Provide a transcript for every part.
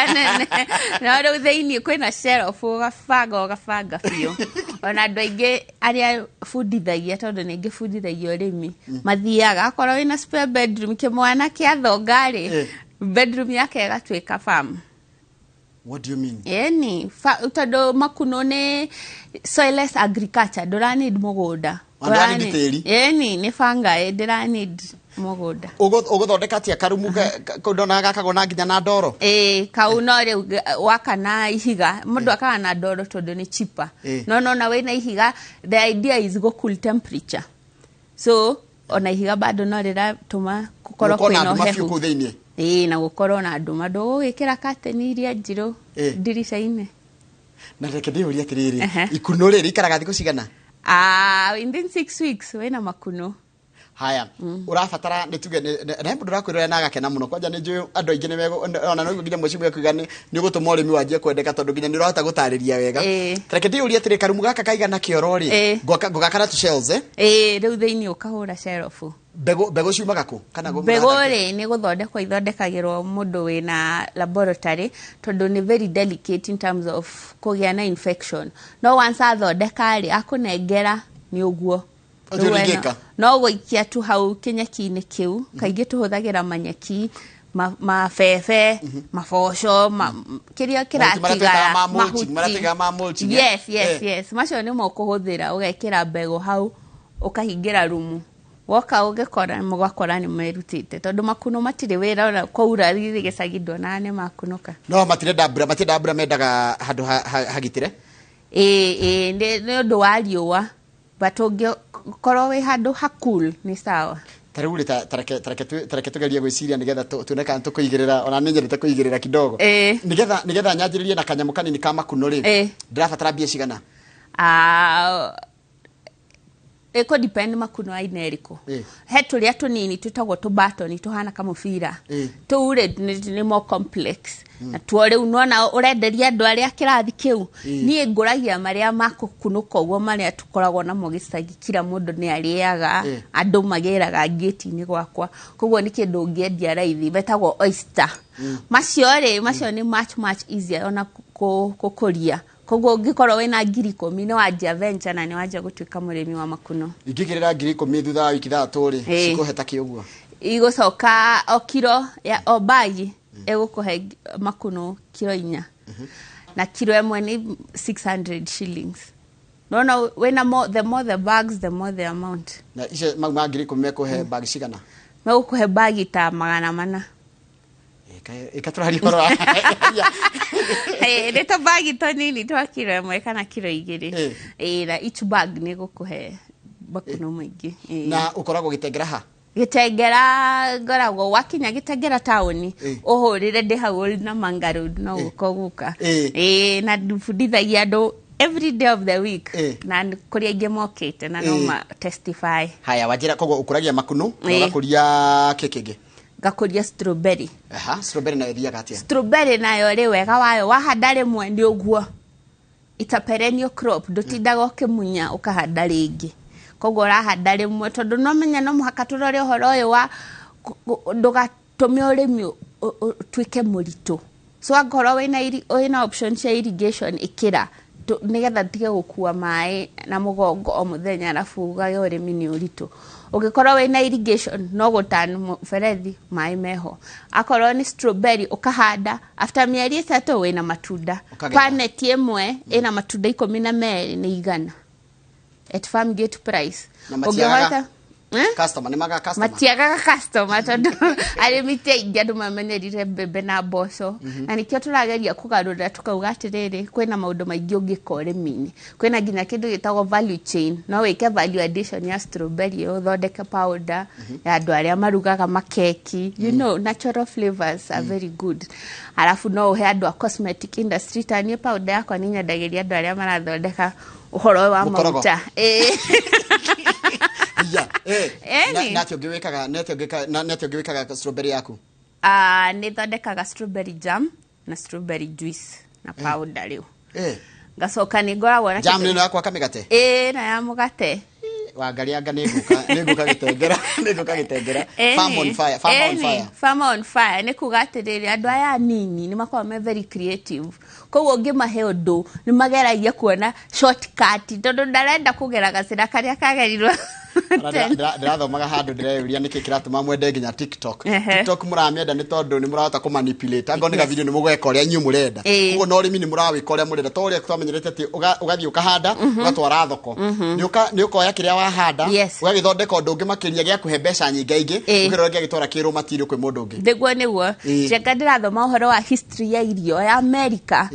Kanene. No rĩu thĩinĩ kwĩna shelf, ũgabanga ũgabanga biũ. Ona andũ aingĩ arĩa bundithagia, tondũ nĩ ngĩbundithagia ũrĩmi, mathiaga akorwo wĩna spare bedroom, kĩmwana kĩa thonga-rĩ, bedroom yake ĩgatuĩka farm. What do you mean? Ĩni tondũ makuno nĩ soilless agriculture, ndũra need mũgũnda. Ona ndũra need tĩri. Ĩni nĩ fungi, ndĩra need mũgũnda. Ũgũthondeka atia karumu kau ndonaga gakagwo na nginya na ndoro? Ĩĩ, kau no rĩu waka na ihiga. Mũndũ akaga na ndoro tondũ nĩ cheaper. No nona wĩna ihiga, the idea is go cool temperature, so ona ihiga bado no rĩratũma gũkorwo Gũkorwo na kwĩna nduma biũ ũhehu. Kũu thĩinĩ. Ĩĩ, na gũkorwo na nduma, ndũgũgĩkĩra kateni iria njirũ ndirica-inĩ. Na reke ndĩyũrie atĩrĩrĩ, ikuno rĩ rĩikaraga thikũ cigana? Ah, within 6 weeks wĩna makuno. Haya, ũrabatara nĩ tuge na he mũndũ ũrakwĩrora na agakena mũno. Kwanja nĩ njũĩ andũ aingĩ nĩ megũ ona no nginya mũciĩ kuiga nĩ ũgũtũma ũrĩmi wanjie kwendeka, tondũ nginya nĩ ũrahota gũtarĩria wega. Ta reke ndĩyũrie atĩrĩ, karumu gaka kaigana kĩoro rĩ, ngũgaka na tũ shells, eh? Ĩĩ, rĩu thĩinĩ ũkahũra shelf. Mbegũ ciumaga kũ kana Mbegũ rĩ, nĩ gũthondekwo ithondekagĩrwo mũndũ wĩna laboratory, tondũ nĩ very delicate in terms of kũgĩa na infection. No once athondeka rĩ, akũnengera nĩ ũguo. Ũthiĩ Rĩu we ũringĩka. No gũikia tu hau kĩnyeki-inĩ kĩu. Kaingĩ tũhũthagĩra manyeki, mabebe, maboco, kĩrĩa Mahuti marĩa twĩtaga kĩratigara. ma mulching, marĩa twĩtaga ma mulching, eh? Yes. Yes, macio nĩmo ũkũhũthĩra. Ũgekĩra mbegũ hau, ũkahingĩra rumu, woka ũgĩkora mũgakora nĩ merutĩte, tondũ makuno matirĩ wĩra. Ona kwaura githĩ gĩcagi nduonaga nĩ makunũka. No matirenda mbura, matirenda mbura, mendaga handũ hagitĩre. Ĩĩ, nĩ ũndũ wa riũa, but ũngĩkorwo wĩ handũ ha cool nĩ sawa. Ta rĩu rĩ, ta reke tũgerie gwĩciria nĩgetha tuone kana tũkũigĩrĩra. Ona nĩ nyendete kũigĩrĩra kidogo. Nĩgetha nyanjĩrĩrie na kanyamũ kanini ka makuno rĩ, ndĩrabatara mbia cigana? Ah, ĩkũ depend makuno aina ĩrĩkũ. He tũrĩa tũnini twĩtagwo tũbatoni, tũhana kamũbira. Tũu rĩ, nĩ more complex na tuo rĩu nona ũrenderia andũ arĩa kĩrathi kĩu. Niĩ ngũragia marĩa makũkunũka ũguo, marĩa tũkoragwo namo gĩcagi, kila mũndũ nĩ arĩaga. Andũ magĩraga ngĩti-inĩ gwakwa, koguo nĩ kĩndũ ũngĩendia raithi, metagwo oyster. Macio rĩ, macio nĩ much much easier ona gũkũria. Koguo ũngĩkorwo wĩna 10,000, nĩ wanjia venture na nĩ wanjia gũtuĩka mũrĩmi wa makuno. Ingĩigĩrĩra 10,000 thutha wa wiki 6 rĩ, cikũhe ta kĩ ũguo? Igũcoka o kiro ya o bagi ĩgũkũhe makuno kiro 4, na kiro 1 nĩ 600 shillings. Nona wĩna more, the more the bags, the more the amount. Na icio mau ma 10,000 mekũhe bagi cigana? Megũkũhe bagi ta 400. Ĩka tũraria ũhoro wa Nĩ tũbagi tũnini twa kiro 1 kana kiro 2. Na each bag nĩ gũkũhe makuno maingĩ. Na ũkoragwo gĩtengera ha? Gĩtengera ngoragwo, wakinya Gĩtengera taũni, ũhũrĩre ndĩ hau Old Namanga Road, no gũka ũgũka. Ĩĩ, na ndibundithagia andũ every day of the week. Na kũrĩ aingĩ mokĩte na no ma testify. Haya, wanjĩra koguo ũkũragia makuno na ũgakũria kĩ kĩngĩ? Ngakũria strawberry. Aha, strawberry nayo ĩthiaga atĩa? Strawberry nayo rĩ, wega wayo wahanda rĩmwe nĩ ũguo. It's a perennial crop, ndũtindaga ũkĩmunya ũkahanda rĩngĩ. Koguo ũrahanda rĩmwe, tondũ no menya no mũhaka tũrore ũhoro ũyũ wa ndũgatũme ũrĩmi ũtuĩke mũritũ. So angorwo wĩna option cia irrigation, ĩkĩra nĩgetha tige gũkua maĩ na mũgongo o mũthenya, arabu ugage ũrĩmi nĩ ũritũ. Ũngĩkorwo wĩna irrigation, no gũtan mũberethi, maĩ meho. Akorwo nĩ strawberry, ũkahanda, after mĩeri 3 wĩna matunda. Ũkagetha. Panet 1 ĩna matunda 12 nĩ 100 at farm gate price. Na matiagaga? Ũngĩhota. Eh? Customer nĩ maga customer? Matiagaga customer, tondũ arĩmi ti aingĩ. Andũ mamenyerire mbembe na mboco, na nĩkĩo tũrageria kũgarũrĩra, tukauga atĩrĩrĩ, kwĩna maũndũ maingĩ ũngĩka ũrĩmi-inĩ. Kwĩna nginya kĩndũ gĩtagwo value chain. No wĩke value addition ya strawberry ĩyo, ũthondeke powder ya andũ arĩa marugaga makeki. Natural flavors are very good. Arabu no ũhe andũ a cosmetic industry. Ta niĩ powder yakwa nĩ nyendagĩria andũ arĩa marathondeka ũhoro ũyũ wa Mũkorogo. maguta. Ĩĩ. Ya, eh. Ĩni. Na atĩa ũngĩ wĩkaga, na atĩa ũngĩ wĩkaga strawberry yaku? Ah, nĩ thondekaga strawberry jam na strawberry juice na powder rĩu. Ngacoka nĩ ngoragwo na Jam kĩndũ- nĩ ĩno ya gwaka mĩgate? Ĩĩ, na ya mũgate. Wangari anga nĩ ngũka gĩtengera, nĩ ngũka gĩtengera. Farm on fire, farm on fire. Farm on fire nĩ kuga atĩrĩrĩ, andũ aya anini nĩ makoragwo me very creative, koguo ũngĩmahe ũndũ nĩ mageragia kuona shortcut, tondũ ndarenda kũgera gacĩra karĩa kagerirwo. Ona ndĩrathomaga handũ, ndĩreyũria nĩkĩ kĩratũma mwende nginya TikTok. TikTok mũramĩenda nĩ tondũ nĩ mũrahota kũmanipulate, angorwo nĩ gavideo nĩ mũgweka ũrĩa inyuĩ mũrenda. Koguo na ũrĩmi nĩ mũrawĩka ũrĩa mũrenda, to ũrĩa twamenyerete atĩ ũgathiĩ ũkahanda, ũgatwara thoko, nĩ ũkoya kĩrĩa wahanda, ũgagĩthondeka ũndũ ũngĩ makĩria gĩa kũhe mbeca nyingaingĩ ũkĩrora gĩagĩtwara kĩ raw material kwĩ mũndũ ũngĩ. Nĩguo. Njenga ndĩrathoma ũhoro wa history ya irio ya America.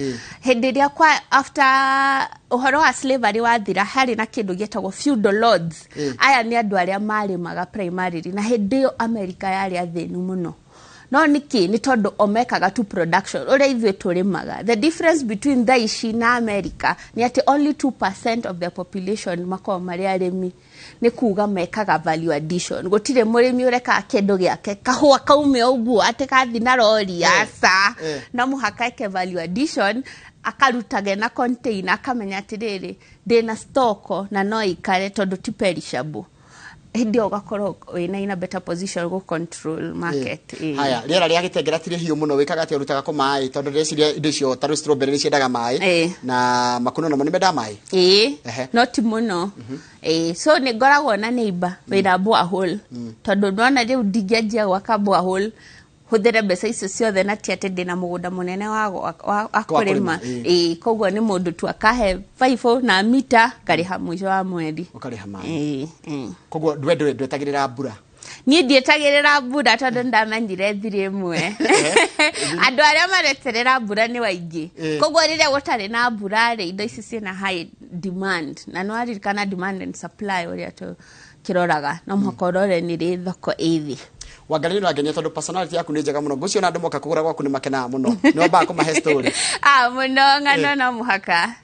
Hĩndĩ ĩrĩa kwa after ũhoro wa slavery wathira, harĩ na kĩndũ gĩetagwo feudal lords. Aya nĩ andũ arĩa marĩmaga primarily, na hĩndĩ ĩyo America yarĩ athĩnu mũno. No nĩkĩ? Nĩ tondũ o mekaga tu production ũrĩa ithuĩ tũrĩmaga. The difference between thaa ici na America nĩ atĩ only 2% of the population makoragwo marĩ arĩmi. Nĩ kuga mekaga value addition. Gũtirĩ mũrĩmi ũrekaga kĩndũ gĩake kahũa kaume ũguo atĩ kathi na rori, aca. No mũhaka eke value addition, akarutage na container, akamenya atĩrĩrĩ, ndĩna stock na no ikare tondũ ti perishable. Hĩndĩ ĩyo ũgakorwo wĩna in a better position gũ control market. Haya, rĩera rĩa gĩtengera ti rĩhiũ mũno, wĩkaga atĩa? Ũrutaga kũ maĩ? Tondũ ndĩreciria indo icio ta rĩu strawberry nĩ ciendaga maĩ, na makuno namo nĩ mendaga maĩ. Ĩĩ. No ti mũno. Ĩĩ, so nĩ ngoragwo na neighbor wĩna borehole, tondũ nona rĩu ndingĩanjia gwaka borehole hũthĩre mbeca icio ciothe, na ti atĩ ndĩna mũgũnda mũnene wa kũrĩma, kũrĩma. Ĩĩ, koguo nĩ mũndũ tu akahe baibũ na mita, ngarĩha mũico wa mweri. Ũkarĩha maĩ. Ĩĩ. Koguo ndwetagĩrĩra mbura. Niĩ ndietagĩrĩra mbura, tondũ ndamenyire thiri ĩmwe, andũ arĩa mareterera mbura nĩ waingĩ. Koguo rĩrĩa gũtarĩ na mbura rĩ, indo ici ciĩna high demand, na nĩ waririkana demand and supply ũrĩa tũkĩroraga, no mũhaka ũrore nĩ rĩ thoko ĩthĩ. Wangari, nĩ ũrangenia tondũ personality yaku nĩ njega mũno. Ngũcio na andũ moka kũgũra gwaku nĩ makenaga mũno, nĩ wambaga kũmahe story. Ah, mũno, ng'ano no mũhaka.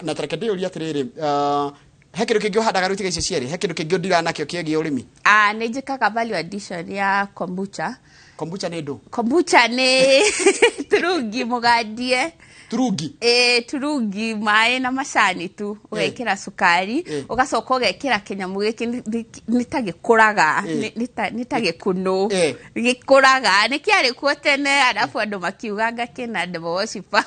Na tareke ndĩyũrie atĩrĩrĩ, he kĩndũ kĩngĩ ũhandaga rĩu tiga icio cierĩ? He kĩndũ kĩngĩ ũndiraga nakĩo kĩgiĩ ũrĩmi? Ah, nĩ njĩkaga value addition ya kombucha. Kombucha nĩ ndũ? Kombucha nĩ turungi mũgandie. Turungi? Ĩ, turungi, maĩ na macani tu, ũgekĩra cukari, ũgacoka ũgekĩra kĩnyamũ gĩkĩ nĩ ta gĩkũraga, nĩ ta gĩkunũ gĩkũraga. Nĩ kĩarĩ kuo tene, arabu andũ makiuganga kĩna devil worshiper,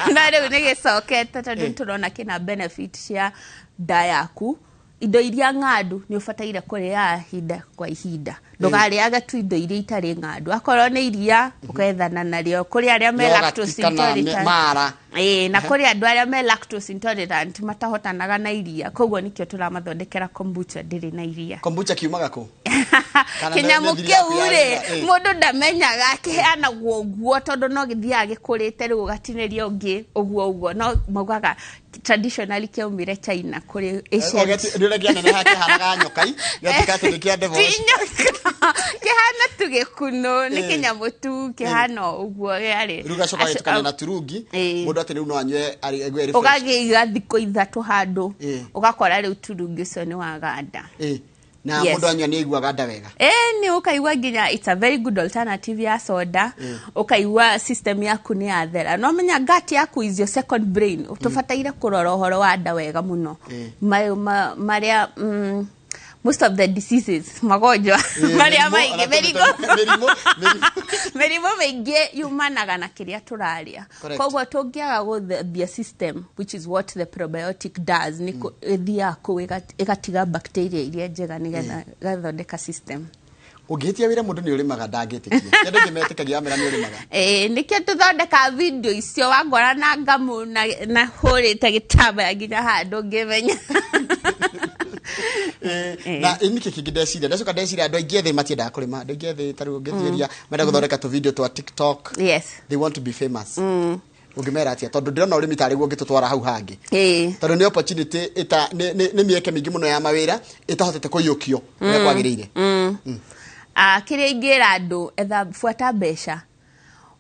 no rĩu nĩ gĩcokete tondũ nĩ tũrona kĩna benefit cia nda yaku. Indo iria ng'andu nĩ ũbataire kũrĩaga ihinda kwa ihinda, ndũkarĩage tu indo iria itarĩ ng'andu. Akorwo nĩ iria, ũkethana narĩo. Kũrĩ arĩa me Yogurt lactose kana intolerant. Mara. Ĩĩ, na kũrĩ andũ arĩa me lactose intolerant, matahotanaga na iria, koguo nĩkĩo tũramathondekera kombucha ndĩrĩ na iria. Kombucha kiumaga kũ? Kana Kĩnyamũ nĩ thiri yaku kĩu ya rĩ, wĩra? Mũndũ ndamenyaga, kĩheanagwo ũguo tondũ no gĩthiaga gĩkũrĩte, rĩu ũgatinĩria ũngĩ ũguo ũguo. No maugaga traditionally kĩaumire China kũrĩ ancient. Nĩ ũrĩa kĩaneneha kĩhanaga nyokai, gĩatuĩka atĩ nĩ kĩa devil. Ti nyoka, kĩhana tu gĩkunũ, nĩ kĩnyamũ tu kĩhana ũguo gĩarĩ. Rĩu gacoka gĩtukania na turungi, mũndũ atĩ rĩu no anyue aigue refresh. Ũgakĩiga thikũ 3 handũ, ũgakora rĩu turungi ũcio nĩ waganda. Na mũndũ anyua nĩ aiguaga nda wega. Ĩ, nĩ ũkaigua nginya it's a very good alternative ya soda. Ũkaigua system yaku nĩ yathera. No menya gut yaku is your second brain. Tũbataire kũrora ũhoro wa nda wega mũno. Marĩa most of the diseases, magonjwa marĩa mĩrimũ, maingĩ, ona mĩrimũ, mĩrimũ. Mĩrimũ mĩingĩ yumanaga na kĩrĩa tũrarĩa. Koguo tũngĩaga gũthambia system, which is what the probiotic does, nĩ ĩthiaga kũu ĩgatiga bacteria iria njega nĩgetha ĩgathondeka system. Ũngĩhĩtia wĩra mũndũ nĩ ũrĩmaga, ndangĩtĩkia. Ti andũ aingĩ metĩkagia wamera nĩ ũrĩmaga. Ĩĩ, nĩkĩo tũthondeka video icio wangora na ngamu na hũrĩte gĩtambaya nginya handũ ngĩmenya. Na nĩkĩ kĩngĩ ndeciria, ndacoka ndeciria andũ aingĩ ethĩ matiendaga kũrĩma. Andũ aingĩ ethĩ ta rĩu ũngĩthĩria menda gũthondeka tũ video twa TikTok. They want to be famous. Ũngĩmera atĩa? Tondũ ndĩrona ũrĩmi tarĩ guo ũngĩtũtwara hau hangĩ, tondũ nĩ opportunity ĩta nĩ mĩeke mĩingĩ mũno ya mawĩra ĩtahotete kũiyũkio ũrĩa kwagĩrĩire. Ah, kĩrĩa ingĩra andũ, etha, buata mbeca.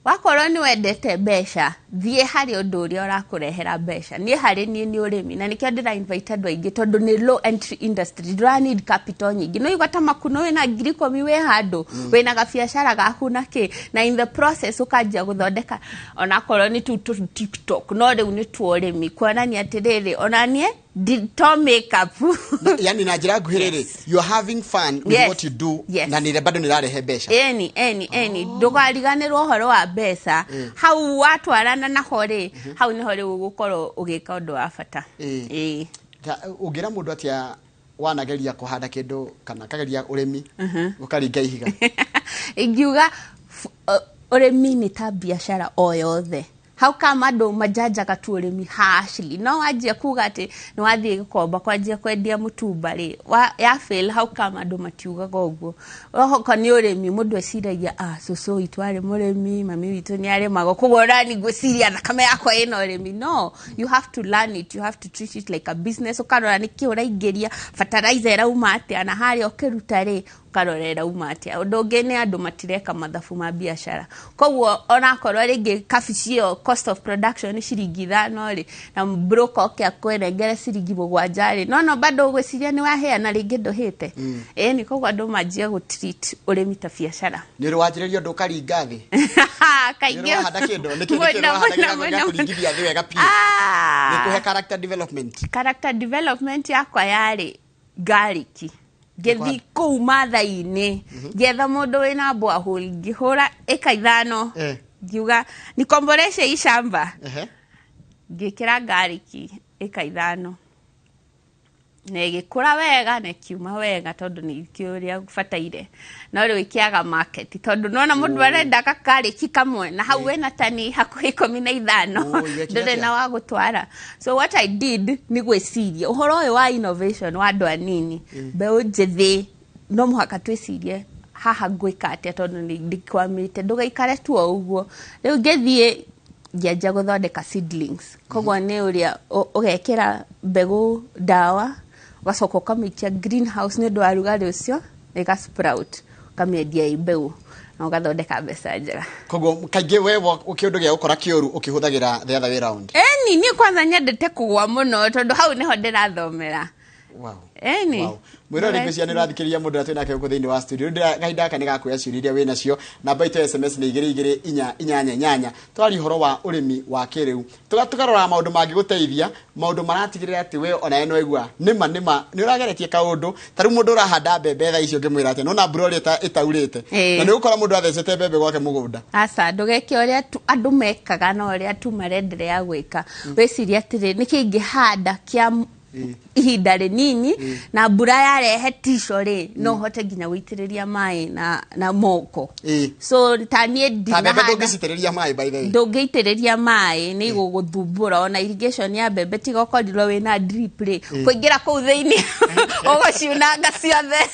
Wakorwo nĩ wendete mbeca, thiĩ harĩ ũndũ ũrĩa ũrakũrehera mbeca. Niĩ harĩ niĩ nĩ ũrĩmi, na nĩkĩo ndĩra invite andũ aingĩ, tondũ nĩ low entry industry, ndũra need capital nyingĩ. No igua ta makuno wĩna 10,000, wĩ handũ wĩna gabiacara gaku na kĩ, na in the process ũkanjia gũthondeka onakorwo nĩ tu TikTok, no rĩu nĩ tuo ũrĩmi, kuonania atĩrĩrĩ, ona niĩ To makeup. Yani na njĩra nguhĩ rĩrĩ, you are having fun with what you do, na nĩ bado nĩ ĩrarehe mbeca. Eni, ndũkariganĩrwo ũhoro wa mbeca. Hau watwarana naho rĩ, hau nĩho rĩu ũgũkorwo ũgĩka ũndũ wa bata. Ĩĩ. Ũngĩra mũndũ atĩa wanageria kũhanda kĩndũ kana kageria ũrĩmi ũkaringa ihiga? Ingiuga ũrĩmi nĩ ta biacara o yothe. Hau kama andũ manjanjaga tu ũrĩmi harshly, no wanjia kuga atĩ nĩ wathiĩ gĩkomba kwanjia kwendia mũtumba rĩ, ya fail, hau kama andũ matiugaga ũguo. Oho nĩ ũrĩmi, mũndũ eciragia, ah, cũcũ witũ arĩ mũrĩmi, mami witũ nĩ arĩmaga, koguo nani ngwĩciria thakame yakwa ĩna ũrĩmi. No you have to learn it, you have to treat it like a business. Ũkarora nĩkĩ ũraingĩria, fertilizer ĩrauma atĩa, na harĩa ũkĩruta rĩ, ũkarora ĩrauma atĩa. Ũndũ ũngĩ nĩ andũ matireka mathabu ma biacara, koguo onakorwo rĩngĩ kabici ĩyo cost of production nĩ ciringi 5 rĩ, na broker oke akwenengere ciringi 7 rĩ, no bado ũgwĩciria nĩ wahĩa na rĩngĩ ndũhĩte. Ĩni, koguo andũ manjie gũ treat ũrĩmi ta biacara. Nĩ ũrĩ wanjĩrĩria ũndũ ũkaringa thĩ? Kaingĩ. Nĩ ũrĩ wahanda kĩndũ? Nĩkĩ ũrahanda gĩakũringithia thĩ wega biũ? Nĩ kũhe character development. Character development yakwa yarĩ garlic. Ngĩthiĩ kũu Maathai-inĩ, ngĩetha mũndũ wĩna borehole, ngĩhũra ĩka 5, ngiuga nikomboreshe hii shamba, ngĩkĩra garlic ĩka 5 na ĩgĩkũra wega na ĩkiuma wega tondũ nĩ ikĩũĩ ũrĩa bataire, no rĩu ĩkĩaga market tondũ nona mũndũ arenda gakarĩki kamwe na hau wĩna tani hakuhĩ 15, ndũrĩ na wa gũtwara. So what I did nĩ gwĩciria ũhoro ũyũ wa innovation wa andũ anini, mbeũ njĩthĩ, no mũhaka twĩcirie haha ngwĩka atĩa tondũ nĩ ndikwamĩte, ndũgaikare tu o ũguo. Rĩu ngĩthiĩ ngĩanjia gũthondeka seedlings, koguo nĩ ũrĩa ũgekĩra mbegũ ndawa, ũgacoka ũkamĩikia greenhouse nĩ ũndũ wa rugarĩ ũcio, ĩga sprout, ũkamĩendia ĩ mbegũ na ũgathondeka mbeca njega. Koguo kaingĩ we kĩũndũ gĩa gũkora kĩũru ũkĩhũthagĩra the other way round. Eni, niĩ kwanza nyendete kũgwa mũno tondũ hau nĩho ndĩrathomera. Eni. Wow. Mwĩrore ngwĩciria nĩ ũrathikĩrĩria mũndũ ũrĩa twĩ nake gũkũ thĩinĩ wa studio. Rĩu kahinda gaka nĩ gakuoya ciũria iria wĩ nacio. Namba itũ ya SMS nĩ igĩrĩ igĩrĩ inya inyanya inyanya. Tũraria ũhoro wa ũrĩmi wa kĩrĩu. Tũkarora maũndũ mangĩgũteithia, maũndũ maratigĩrĩra atĩ we onawe no waigua nĩma nĩma nĩ ũrageretie kaũndũ. Ta rĩu mũndũ ũrahanda mbembe thaa icio ũngĩmwĩra atĩa, nĩwona mbura ũrĩa ĩtaurĩte. Na nĩ ũgũkora mũndũ athecete mbembe gwake mũgũnda. Aca, ndũgeke ũrĩa andũ mekaga na ũrĩa tu marenderea gwĩka. Wĩcirie atĩrĩ, nĩkĩ ingĩhanda kĩa ihinda rĩnini na mbura yarehe tico rĩ, no hote nginya gũitĩrĩria maĩ na moko. So ta niĩ Ta mbembe ndinahanda. ndũngĩcitĩrĩria maĩ, by the way. Ndũngĩitĩrĩria maĩ, nĩ igũgũthumbũra. Ona irrigation ya mbembe tiga ũkorirwo wĩna drip rĩ, kũingĩra kũu thĩinĩ ũgũciunanga ciothe.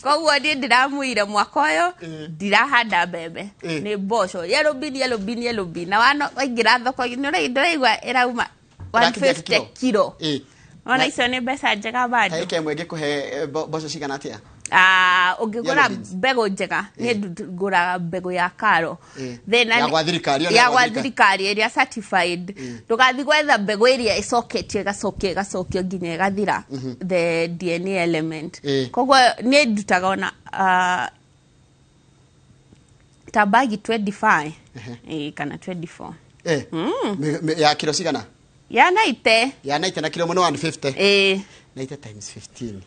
Koguo niĩ ndĩramwĩire mwaka ũyũ ndirahanda mbembe, nĩ mboco, yellow bean, yellow bean, yellow bean. Na waingĩra thoko nĩ ndĩraigua ĩrauma Ĩrakinya 150 kilo. kilo. Ona icio nĩ mbeca njega bado. Ta ĩka ĩmwe ĩngĩkũhe mboco cigana atĩa? Ũngĩgũra Yellow beans. mbegũ njega, niĩ ngũraga mbegũ ya karo. Thĩna Ya nĩ gwa thirikari, ĩyo nĩ ya ya gwa gwa thirikari ĩrĩa certified. Ndũgathiĩ gwetha mbegũ ĩrĩa ĩcoketio, ĩgacokio, ĩgacokio nginya ĩgathira the DNA element. Koguo niĩ ndutaga ona ta bagi 25, kana 24. Ya kilo cigana? Ya naite. Ya naite na kilo mũno 150. Naite times 15.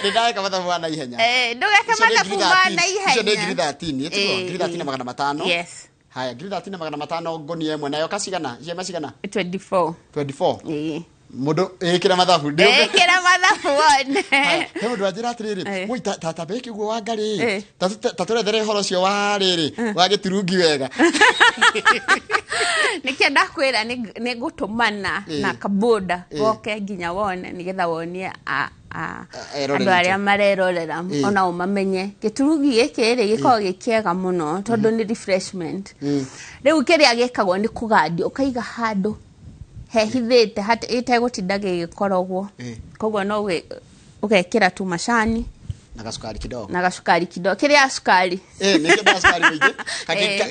Nĩ ndageka mathabu ma naihenya. Ndũgeke Icio nĩ mathabu ngiri ma 13. naihenya. Icio nĩ ngiri 13, ĩtiguo? Ngiri 13 na magana matano. Yes. Haya, ngiri 13 na magana matano ngũnia ĩmwe, nayo kacigana? Ciema cigana? 24. 24. Mũndũ ĩkĩra mathabu, ndĩ- Ĩkĩra mathabu wone. Haya, he mũndũ wanjĩra atĩrĩrĩ, woi, ta mbeki ũguo wa ngarĩ, ta tũrethere ũhoro ũcio wa rĩrĩ, wa gĩturungi wega. Nĩkĩo ndakwĩra nĩ ngũtũmana na kaboda goke nginya wone, nĩgetha wonie Eroreri andũ arĩa itũ. marerorera, onao mamenye gĩturungi gĩkĩ rĩ gĩkoragwo gĩ kĩega mũno tondũ nĩ refreshment. Rĩu kĩrĩa gĩkagwo nĩ kũgandio, ũkaiga handũ hehithĩte ĩtegũtinda gĩgĩkorogwo. Koguo no ũgekĩra tu macani na gacukari kidogo, na gacukari kidogo, kĩrĩa cukari. Nĩ kĩrĩa cukari mũingĩ.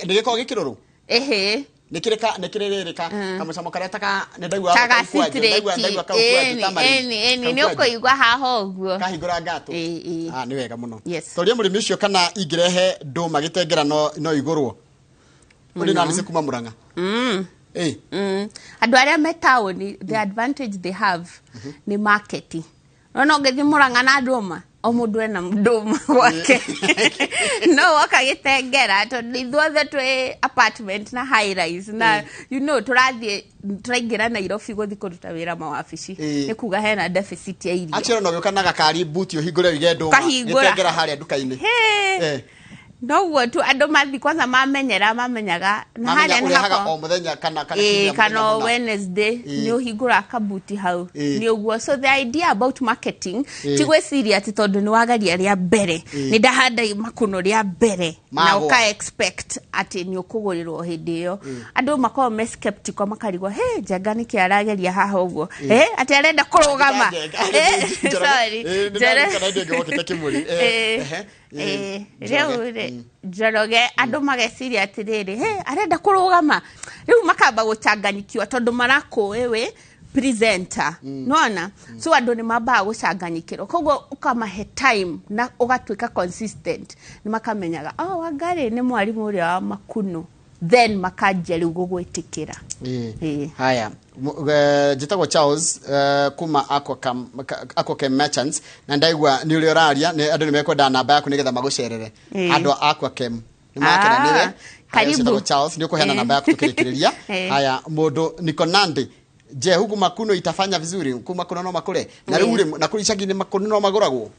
Nĩ gĩkoragwo gĩkĩrũrũ? Ehe. Nĩ kĩrĩ ka, nĩ kĩrĩ rĩrĩ ka, kamũcamo karĩa ta ka, nĩ ndaigua Ta kau kwanja, gacitrĩki. ndaigua kau kwanja, tamarind. Ĩni, Kau nĩ kwanja. ũkũigua haha ũguo. Kahingũra ngatũ. Nĩ wega mũno. Yes. Toria mũrĩmi ũcio kana ingĩrehe ndũma gĩtengera no igũrwo. Ũrĩ na Mũno. nĩ kuma Murang'a. Andũ arĩa me taũni, the advantage they have nĩ market. Nona ũngĩthiĩ Mũrang'a na ndũma, o mũndũ ena ndũma gwake, no woka gĩtengera, tondũ ithuothe twĩ apartment na high rise na tũrathiĩ tũraingĩra Nairobi gũthiĩ kũruta wĩra mawabici. Nĩ kuga hena deficit ya irio. Actually no gĩũka na gakari buti ũhingũre ũige ndũma. Ũkahingũra. Gĩtengera harĩa nduka-inĩ. Hey. Noguo tu andũ mathi kwanza mamenyera, mamenyaga na Mamenya harĩa nĩ ũrehaga hakwa. o mũthenya kana Ĩĩ, kiumia kana mũthenya o mũna. Wednesday nĩ ũhingũra kabuti hau. Nĩ ũguo. So the idea about marketing ti gwĩciria atĩ tondũ nĩ wagaria rĩa mbere, nĩ ndahanda makuno rĩa mbere na Magũa. ũka expect atĩ nĩ ũkũgũrĩrwo hĩndĩ ĩyo. Andũ makoragwo me skeptical, makarigwo, he Njenga nĩkĩ arageria haha ũguo, atĩ arenda kũrũgama. Njenga. Eh, sorry. Nĩ ndarikana hĩndĩ ĩngĩ wokĩte Kĩmũri. Ehe. Rĩu rĩ, Njoroge, andũ mageciria atĩrĩrĩ, he arenda kũrũgama rĩu, makamba gũcanganyikiwa tondũ marakũĩ wĩ presenter, nona so andũ nĩ mambaga gũcanganyikĩrwo. Koguo ũkamahe time na ũgatuĩka consistent, nĩ makamenyaga, oh, Wangari nĩ mwarimũ ũrĩa wa makuno, then makanjia rĩu gũgwĩtĩkĩra. Haya, njĩtagwo Charles kuma Aquacam Merchants, na ndaigua nĩ ũrĩa ũraria andũ nĩ mekwenda namba yaku nĩgetha magũcerere. Andũ a Aquacam nĩ makena Ah, nĩwe. Haya, karibu. ũcio wĩtagwo Charles, nĩ ũkũheana namba yaku tũkĩrĩkĩrĩria. Haya, mũndũ niko Nandi, je, huku makuno itafanya vizuri? Huku makuno no makũre na rĩu rĩ, na kũu icagi-inĩ makuno no magũragwo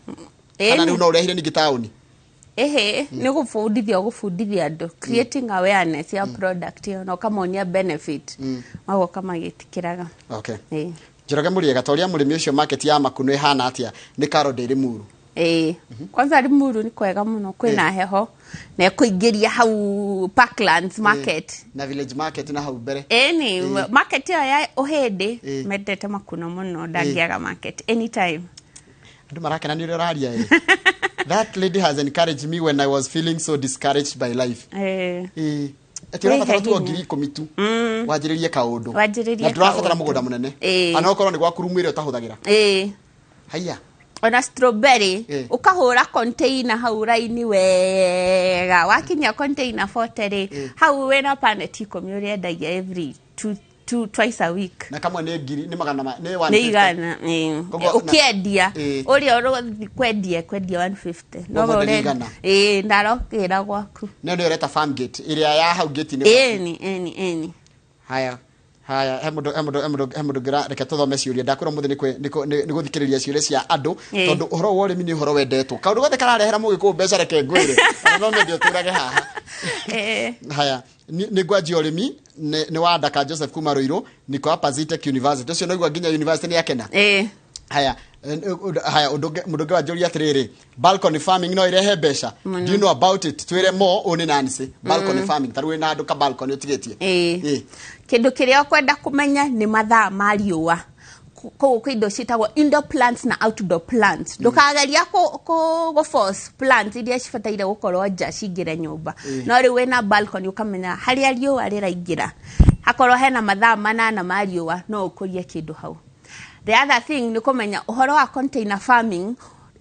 kana rĩu no ũrehire ningĩ taũni? Ĩhĩ, nĩ gũbundithia, ũgũbundithia andũ, creating awareness ya product ĩyo na ũkamonia benefit, magoka magĩtĩkĩraga. Njoroge Mũriega, ta ũrĩa mũrĩmi ũcio, market ya makuno ĩhana atĩa? Nĩ Karo ndĩ Limuru. Ĩĩ, kwanza Limuru nĩ kwega mũno, kwĩna heho na ĩkũingĩria hau Parklands market. Na village market na hau mbere. Ĩni, market ĩyo ya Ũhĩndĩ mendete makuno mũno, ndangĩaga market anytime. Andũ marakena nĩ ũrĩa ũraria. That lady has encouraged me when I was feeling so discouraged by life. Atĩ ũrabatara tu o Wĩhe 10,000 tu wanjĩrĩrie kaũndũ. Wanjĩrĩrie Na ndũrabatara kaũndũ. mũgũnda mũnene, ana okorwo nĩ gwaku rumu ĩrĩa ũtahũthagĩra. Haiya. Ona strawberry, ũkahũra container hau raini wega, wakinya container 40 rĩ, hau wĩna panet 10 ũrĩendagia every two, twice a week. Na kamwe nĩ ngiri, nĩ magana nĩ nĩ 150. 100. Koguo Ũkĩendia ũrĩa ũrũthi kwendia 150 no Ũmũthĩ we nĩ 100. Ĩĩ, ndarokĩra gwaku. Nĩyo nĩyo ũreta farm gate ĩrĩa ya hau gate-inĩ. Ĩni. Haya, he mũndũ ngĩra reke tũthome ciũria. Ndakwĩra ũmũthĩ nĩ gũthikĩrĩria ciũria cia andũ, tondũ ũhoro wa ũrĩmi nĩ ũhoro wendetwo, kaũndũ gothe kararehera mũgĩkũyũ mbeca, reke ngwĩre, ona no mende ũtũrage haha. Haya, nĩ ngwanjia ũrĩmi nĩ wa Ndaka Joseph kuma Ruiru, niko hapa Zetech University. Ũcio naigua nginya university nĩ akena. Haya, haya, ũndũ mũndũ ũngĩ wanjũria atĩrĩrĩ, balcony farming no irehe mbeca? Do you know about it? Twĩre more. Ũũ nĩ Nancy. Balcony farming, ta rĩu wĩna andũ ka balcony ũtigĩtie. Kĩndũ kĩrĩa ũkwenda kũmenya nĩ mathaa ma riũa. Koguo kwĩ indo ciĩtagwo indoor plants na outdoor plants. Ndũkageria kũ force plants iria cibataire gũkorwo nja cingĩre nyũmba. No rĩu wĩna balcony, ũkamenya harĩa riũa rĩraingĩra, hakorwo hena mathaa 8 ma riũa, no ũkũrie kĩndũ hau. The other thing nĩ kũmenya ũhoro wa container farming,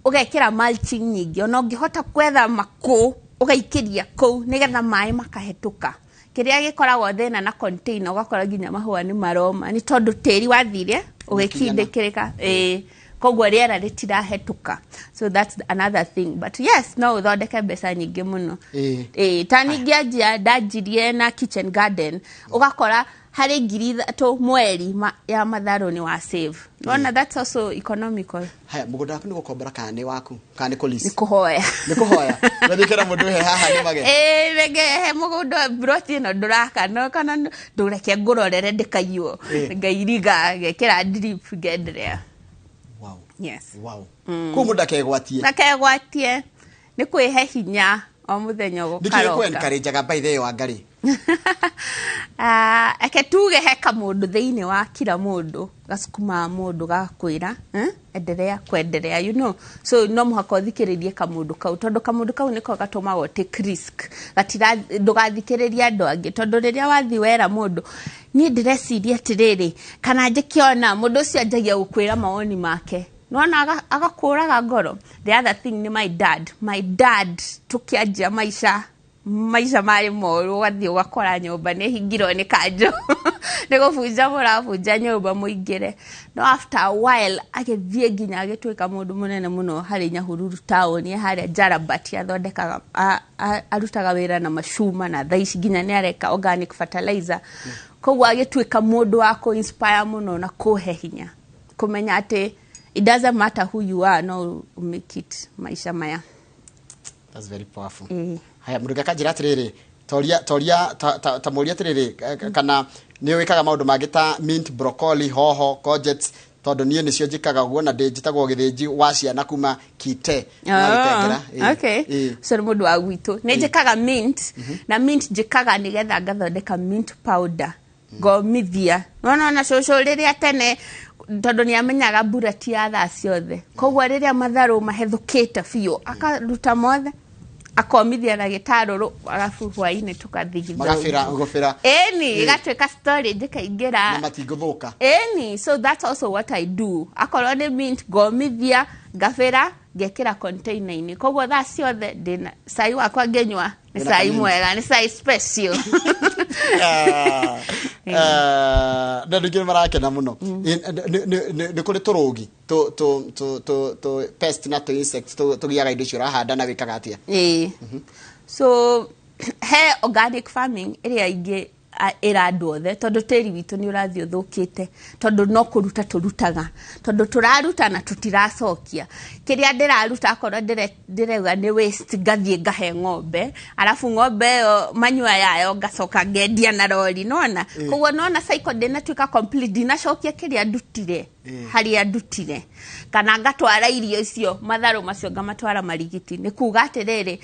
ũgekĩra mulching nyingĩ, ona ũngĩhota kwetha makũ ũgaikĩria kũu nĩgetha maĩ makahĩtũka. Kĩrĩa gĩkoragwo thĩna na container, ũgakora nginya mahũa nĩ maroma, nĩ tondũ tĩri wathire ũgĩkindĩkĩrĩka. Ĩĩ, koguo rĩera rĩtirahetũka, so that's another thing. But yes, no ũthondeke mbeca nyingĩ mũno. Ĩĩ, ta ningĩ ndanjirie na kitchen garden, ũgakora harĩ 3,000 mweri ya matharũ nĩ wa save. Nona that's also economical. Haya, mũgũnda waku nĩ gũkombora kana nĩ waku kana nĩ kũlease? Nĩ kũhoya. Nĩ kũhoya wethikĩra mũndũ he haha nĩ mage. Ĩĩ, reke he mũgũnda broti ĩno ndũraka, no kana ndũreke ngũrorere ndĩkaiywo. Ngairiga, ngekĩra drip, ngenderea. Yes. Wow, kũu mũndũ akegwatie. Ndakegwatie, nĩ kwĩhe hinya o mũthenya Nĩkĩ ũgũkaroka. kũ-encourage-aga by the way, Wangari? Ah, eke tuge he kamũndũ thĩinĩ wa kila mũndũ gacukumaga mũndũ gakwĩra, eh, endelea kwendelea, so no mũhaka ũthikĩrĩrie kamũndũ kau, tondũ kamũndũ kau nĩko gatũmaga ũ take risk. Gatira ndũgathikĩrĩrie andũ angĩ, tondũ rĩrĩa wathiĩ wera mũndũ, niĩ ndĩreciria atĩrĩrĩ, kana njĩkĩona mũndũ ũcio anjagia gũkwĩra mawoni make, nona agakũraga ngoro. The other thing nĩ my dad. My dad, tũkĩanjia maica Maica marĩ moru, ũgathiĩ ũgakora nyũmba nĩ hingirwo nĩ kanjũ, nĩ gũbunja mũrabunja nyũmba mũingĩre. No after a while agĩthiĩ nginya agĩtuĩka mũndũ mũnene mũno harĩ Nyahururu taũni harĩa Jarabat. Athondekaga, arutaga wĩra na macuma, na thaa ici nginya nĩ areka organic fertilizer. Koguo agĩtuĩka mũndũ wa kũ inspire mũno na kũhe hinya kũmenya atĩ it doesn't matter who you are, no make it maisha maya. That's very powerful. Haya, mũndũ akanjĩra atĩrĩrĩ, toria toria ta, ta, ta mũria atĩrĩrĩ, kana nĩ wĩkaga maũndũ mangĩ ta mint, broccoli, hoho, courgettes, tondũ niĩ nĩcio njĩkaga ũguo na ndĩ njĩtagwo gĩthĩnji wa ciana kuma Kite na Gĩtengera. Okay. So nĩ mũndũ wa gwitũ. Nĩ njĩkaga mint, na mint njĩkaga nĩgetha ngathondeka mint powder, ngomithia. Nona ona cũcũ rĩrĩa tene, tondũ nĩ amenyaga mbura ti ya thaa ciothe, koguo rĩrĩa matharũ mahethũkĩte biũ akaruta mothe, akomithia na gĩtarũrũ, arabu hwainĩ tũkathigitha. Magabĩra gũbĩra. Ĩni, ĩgatuĩka storage, ĩkaingĩra. Na matingũthũka. Ĩni, so that's also what I do. Akorwo nĩ mint, ngomithia, ngabĩra, ngekĩra container-inĩ, koguo thaa ciothe ndĩna cai wakwa ngĩnyua nĩ Wĩna cai kamint. mwega, nĩ cai special. Ah, ah, na andũ aingĩ nĩ marakena mũno. Nĩ kũrĩ tũrũgi tũ pest na tũ insect tũgiaga indo icio ũrahanda, na wĩkaga atĩa? Ĩĩ, so he organic farming ĩrĩa ingĩ ĩra andũ othe, tondũ tĩri witũ nĩ ũrathiĩ ũthũkĩte, tondũ no kũruta tũrutaga, tondũ tũraruta na tũtiracokia kĩrĩa ndĩraruta. Akorwo ndĩrauga nĩ waste, ngathiĩ ngahe ng'ombe, arabu ng'ombe ĩyo manyua yayo ngacoka ngendia na rori, nona koguo nona cycle ndĩnatuĩka complete, ndinacokia kĩrĩa ndutire harĩa ndutire. Kana ngatwara irio icio, matharũ macio ngamatwara Marigiti. Nĩ kuga atĩrĩrĩ,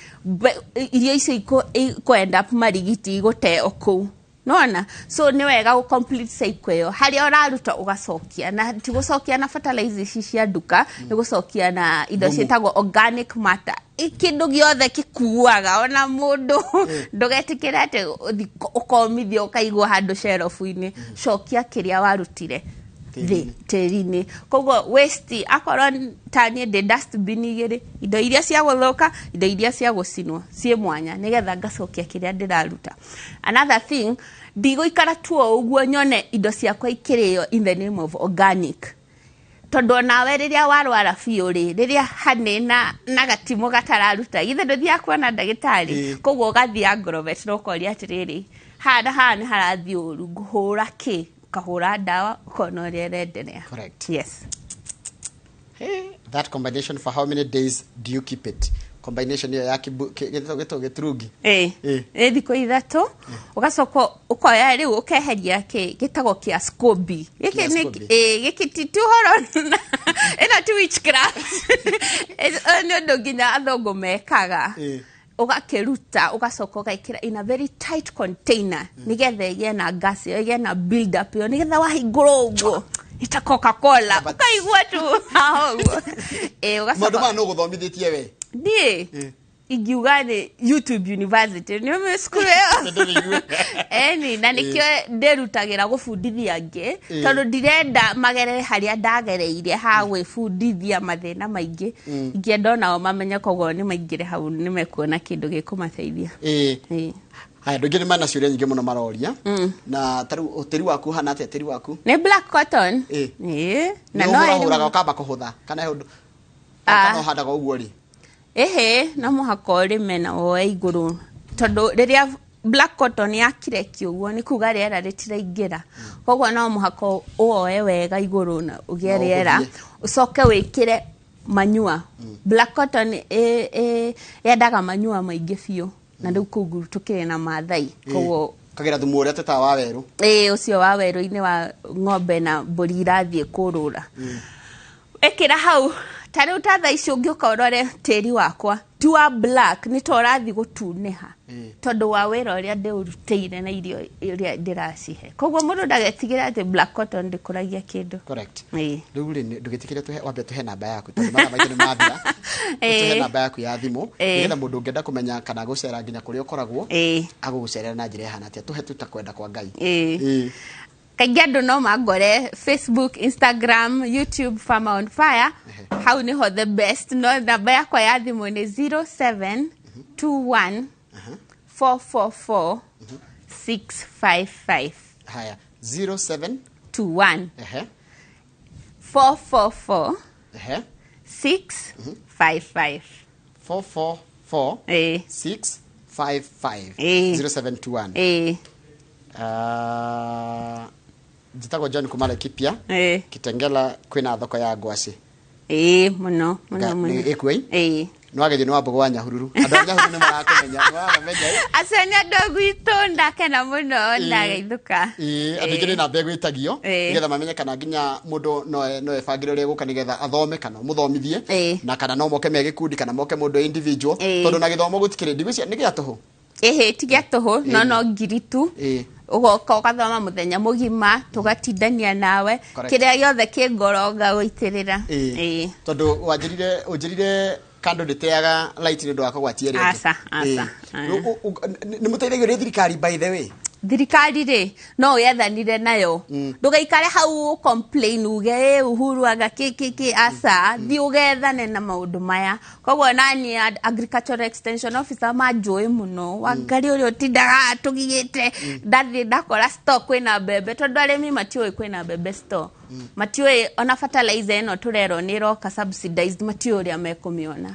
irio icio ikũ end up Marigiti, igũteo kũu, nona. So nĩ wega gũ complete cycle ĩyo, harĩa ũraruta ũgacokia, na ti gũcokia na fertilizer ici cia nduka, nĩ gũcokia na indo Thumu. ciĩtagwo organic matter. Kĩndũ gĩothe gĩkuaga, ona mũndũ ndũgetĩkĩre atĩ ũthi ũkomithia ũkaigwo handũ shelf-inĩ. Cokia kĩrĩa warutire thĩ tĩri-inĩ. Koguo waste, akorwo ta niĩ ndĩ dustbin igĩrĩ, indo iria cia gũthũka, indo iria cia gũcinwo ciĩ mwanya, nĩgetha ngacokia kĩrĩa ndĩraruta. Another thing, ndigũikara tu o ũguo nyone indo ciakwa ikĩrĩo in the name of organic, tondũ onawe rĩrĩa warwara biũ rĩ, rĩrĩa hanĩ na gatimũ gatararuta, githĩ ndũthiaga kuona ndagĩtarĩ? Koguo ũgathiĩ agrovet na ũkoria atĩrĩrĩ, haha na haha nĩ harathiĩ ũru, ngũhũra kĩ? Ũkahũra ndawa, ũkona ũrĩa ĩrenderea. Correct. Yes. Hey, that combination, for how many days do you keep it? Combination ĩyo ya gĩtũ gĩturungi. Ĩ thikũ 3, ũgacoka ũkoya rĩu ũkeheria kĩ gĩtagwo kĩa scobi gĩkĩ. Kĩa Nĩ SCOBY. Gĩkĩ ti ũhoro ĩno, ti witchcraft. Nĩ ũndũ nginya athũngũ mekaga. Ũgakĩruta, ũgacoka ũgekĩra in a very tight container, nĩgetha ĩgĩe na gas ĩyo, ĩgĩe na build up ĩyo, nĩgetha wahingũra ũguo ita Coca Cola, ũkaigua tu haha ũguo. Maũndũ Ũgacoka maya nũ gũthomithĩtie we? Niĩ ingiuga nĩ YouTube University, nĩ ũmĩ cukuru ĩyo? Nĩndĩmĩiguĩte. Eni, na nĩkĩo ndĩrutagĩra gũbundithia angĩ, tondũ ndirenda magerere harĩa ndagereire ha gwĩbundithia mathĩna maingĩ. Ingĩenda onao mamenye, koguo nĩ maingĩre hau, nĩ mekuona kĩndũ gĩkũmateithia. Haya, andũ aingĩ nĩ mena ciũria nyingĩ mũno maroria, na ta rĩu tĩri waku ũhana atĩa, tĩri waku? Nĩ black cotton. Na nĩ no ũhũrahũraga ũkamba kũhũtha, kana he ũndũ, kana ũhandaga ũguo rĩ? Ĩhĩ, no mũhaka ũrĩme na woe igũrũ, tondũ rĩrĩa black cotton yakirekio ũguo nĩ kuga rĩera rĩtiraingĩra, koguo no mũhaka ũwoe wega igũrũ na ũgĩe Na rĩera. ũhũthie. Ũcoke wĩkĩre manyua. Black cotton yendaga manyua maingĩ biũ, na rĩu kũu tũkĩrĩ na Maathai, koguo Kagĩra thumu ũrĩa tũtaga wa werũ. Ĩĩ, ũcio wa werũ-inĩ wa ng'ombe na mbũri irathiĩ kũrũra. Ĩkĩra hau. Ta rĩu ta thaa ici ũngĩũka ũrore tĩri wakwa ti wa black, nĩ ta ũrathiĩ gũtunĩha, tondũ wa wĩra ũrĩa ndĩũrutĩire na irio iria ndĩracihe. Koguo mũndũ ndagetigĩre atĩ black cotton ndĩkũragia kĩndũ. Correct. Ĩĩ. Rĩu rĩ, ndũgĩtĩkĩre tũhe, wambe tũhe namba yaku, tondũ mathaa maitũ nĩ mathira. Tũhe namba yaku ya thimũ, nĩgetha mũndũ ũngĩenda kũmenya kana gũcera nginya kũrĩa ũkoragwo, agũgũcerera na njĩra ĩhana atĩa? Tũhe tu ta kwenda kwa Ngai. Kaingĩ andũ no mangore Facebook, Instagram, YouTube, Farmer on Fire. Hau nĩho the best. No namba yakwa ya thimũ nĩ 0721. 444 655. Haya, 07 21. 444 655. 444 655. 0721. Njĩtagwo John kuma Laikipia. Kitengela kwĩna thoko ya ngwacĩ. Ĩĩ, mũno mũno mũno. Ĩkuo? Ĩĩ. Nĩ wageithio nĩ Wambũgũ wa Nyahururu. Andũ a Nyahururu nĩ marakũmenya, nĩ wamamenya. Acio nĩ andũ a gwitũ, ndakena mũno ndageithũka. Ĩĩ, andũ aingĩ nĩ namba ĩgwĩtagio nĩgetha mamenye kana nginya mũndũ no ebangĩre ũrĩa egũka nĩgetha athome kana ũmũthomithie, na kana no moke me gĩkundi kana moke mũndũ individual, tondũ na gĩthomo gũtikĩrĩ, ndigwĩciria nĩ gĩa tũhũ. Ĩhĩ, ti gĩa tũhũ, no ngiri tu. Ũgoka ũgathoma mũthenya mũgima, tũgatindania nawe. Kĩrĩa gĩothe kĩ ngoro ngagũitĩrĩra. Tondũ wanjĩrire, ũnjĩrire kando ndĩteaga light nĩ ũndũ wa kũgwatia ĩrĩa ĩngĩ. Aca, aca. Nĩ mũteithagio nĩ thirikari, by the way? Thirikari rĩ, no wethanire nayo. Ndũgaikare hau complain uge ĩ Uhuru anga kĩ kĩ kĩ, aca, thiĩ ũgethane na maũndũ maya. Koguo nani agricultural extension officer manjũĩ mũno, Wangari ũrĩa ũtindaga tũgiĩte, ndathiĩ ndakora store kwĩna mbembe, tondũ arĩmi matiũĩ kwĩna mbembe store, matiũĩ ona fertilizer ĩno tũrerwo nĩ ĩroka subsidized, matiũĩ ũrĩa mekũmĩona.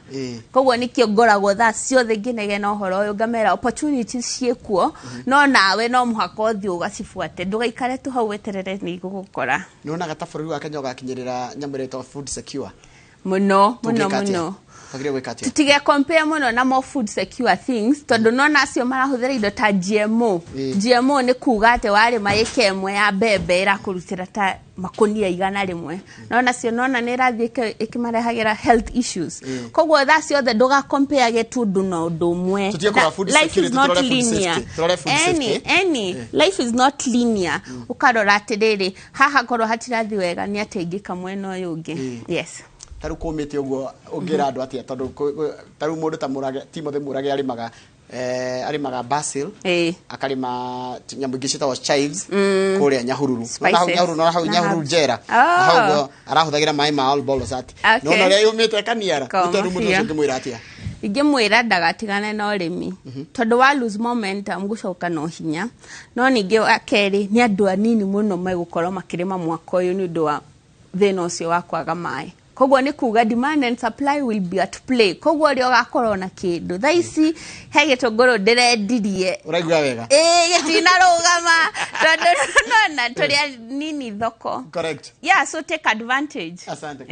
Koguo nĩkĩo ngoragwo thaa ciothe ngĩnegena ũhoro ũyũ, ngamera opportunities ciĩkuo, no nawe no mũhaka ũthiĩ ũgacibuate, ndũgaikare tu hau weterere nĩ igũgũkora. Nĩ wonaga ta bũrũri wa Kenya ũgakinyĩrĩra nyamũ ĩrĩa ĩtagwo food secure? Mũno mũno. Tũngĩka atĩa? Mũno. Twagĩrĩirwo gwĩka atĩa? Tutige compare mũno na more food secure things, tondũ nona acio marahũthĩra indo ta GMO. GMO nĩ kuga atĩ warĩma ĩka ĩmwe ya mbembe ĩrakũrutĩra ta makũnia 100, no nacio nona nĩ ĩrathiĩ ĩkĩmarehagĩra health issues. Koguo thaa ciothe ndũga compare tũndũ na ũndũ ũmwe. Tũtige kũrora food Life is security, not tũrore food linear. safety. Tũrore food Any, safety. any life is not linear. Ũkarora atĩrĩrĩ, haha korwo hatirathiĩ wega nĩ atĩa ingĩka mwena ũyũ ũngĩ? Yes. Ta rĩu kũmĩte ũguo ũngĩra andũ atĩa? Tondũ ta rĩu mũndũ ta Mũrage, Timothy Mũrage arĩmaga basil, akarĩma nyamũ ingĩ ciĩtagwo chives kũrĩa Nyahururu. Nona hau Spices. Nyahururu, nona hau Na Nyahururu herbs. njera. Na hau ũguo arahũthagĩra maĩ ma Ol Bolosat. Nona ũrĩa yũmĩte ĩkaniara. Koma Nĩ tondũ mũndũ biũ. ũcio ũngĩmwĩra atĩa? Ingĩmwĩra ndagatigane na ũrĩmi, tondũ wa lose momentum gũcoka no hinya. No ningĩ wa kerĩ, nĩ andũ anini mũno megũkorwo makĩrĩma mwaka ũyũ nĩ ũndũ wa thĩna ũcio wa kwaga maĩ. Koguo nĩ kuga demand and supply will be at play. Koguo ũrĩa ũgakorwo na kĩndũ thaa ici, he gĩtũngũrũ ndĩrendirie. Ũraigua wega? Ĩĩ, gĩtinarũgama tondũ nona tũrĩ anini thoko. Yeah, so take advantage. Asante.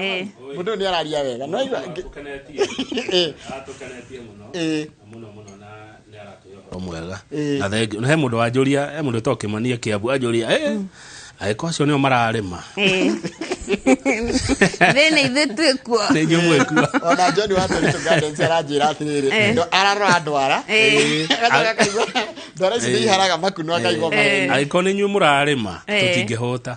Mũndũ ũyũ nĩ araria wega. No aigua Atũkenetie. Atũkenetie mũno. Mũno mũno, na nĩ aratũhe ũhoro mwega. Na thengiũ. Na he mũndũ wanjũria, he mũndũ wĩtagwo Kĩmani Kĩambu anjũria, angĩkorwo acio nĩo mararĩma. Thĩna ithuĩ twĩkuo. Nĩ inyuĩ mwĩkuo. Ona John wa Torito Gardens aranjĩra atĩrĩrĩ, ararora ndwara. Agacoka akaigua ndwara ici nĩ iharaga makuno, akaigua maheni. Angĩkorwo nĩ inyuĩ mũrarĩma, tũtingĩhũta.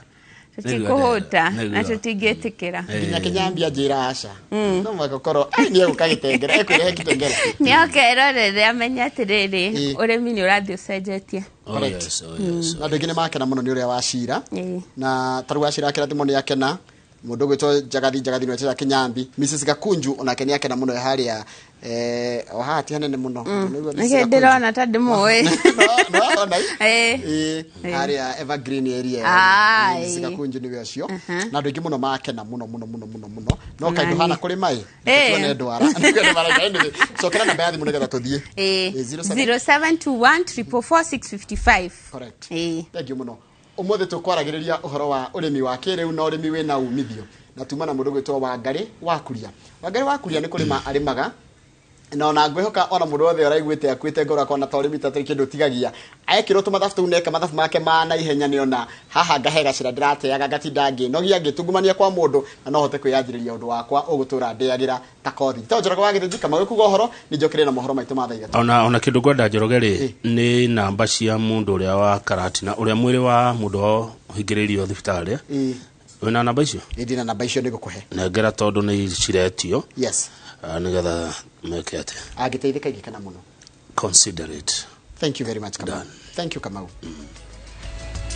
Tũtikũhũta na Nĩguo. tũtingĩtĩkĩra. Nginya Kĩnyambi anjĩra aca. No mũhaka ũkorwo ai nĩ egũka Gĩtengera, ekwĩrehe Kitengela. Nĩ oke erorere amenye atĩrĩrĩ, ũrĩmi nĩ ũrathiĩ ũcenjetie. Oh, Correct. yes, oh, yes. Andũ aingĩ nĩ makena mũno nĩ ũrĩa wa cira. Na ta rĩu wacira kĩrathimo nĩ akena. Mũndũ ũgwĩtwo Njagathi, Njagathi nĩ wetĩra Kĩnyambi. Mrs Gakunju onake nĩ akena mũno harĩa, o haha ti hanene mũno. Nĩguo Mrs. Nĩkĩ Gakunju. ndĩrona ta ndĩmũĩ. No, no, ona i. Ĩĩ, harĩa Evergreen area. Mrs. Gakunju nĩwe ũcio. Na andũ aingĩ mũno makena mũno mũno mũno mũno mũno. No kaĩ ndũhana kũrĩ maĩ? Tuone ndwara. Nĩguo nĩ marauga. Anyway, cokera namba ya thimũ nĩgetha tũthiĩ. 07 0721 444 655. Correct. Ĩĩ. Thank you mũno. Ũmũthĩ tũkwaragĩrĩria ũhoro wa ũrĩmi wa kĩrĩu na ũrĩmi wĩna umithio, na tuma na mũndũ gwĩtwo Wangari wa Kuria. Wangari wa Kuria nĩ kũrĩma arĩmaga, na ona ngwĩhoka ona mũndũ wothe ũraiguĩte akuĩte ngoro akona ta ũrĩmi ta kĩndũ ũtigagia, ekĩrwo tũmathabu tũu neka mathabu make ma naihenya, nĩona haha ngahe gacĩra ndĩrateaga ngatinda ngĩnogia ngĩtungumania kwa mũndũ, na no hote kwĩyanjĩrĩria ũndũ wakwa ũgũtũra ndĩagĩra ta kothi. To Njoroge wa Gĩthĩnji Kamau kuga ũhoro, nĩ njokere na mohoro maitũ ma thaa 3. Ona kĩndũ ngwenda Njoroge rĩ, nĩ namba cia mũndũ ũrĩa wa Karatina, ũrĩa mwĩrĩ wa mũndũ wao ũhingĩrĩirio thibitarĩ. Wĩna namba icio? Ĩĩ, ndĩna namba icio, nĩngũkũhe. Nengera tondũ nĩ ciretio. Yes. Nĩgetha meke atĩa? Angĩteithĩka ingĩkena mũno. Consider it. Thank you very much, Kamau. Done. Thank you, Kamau.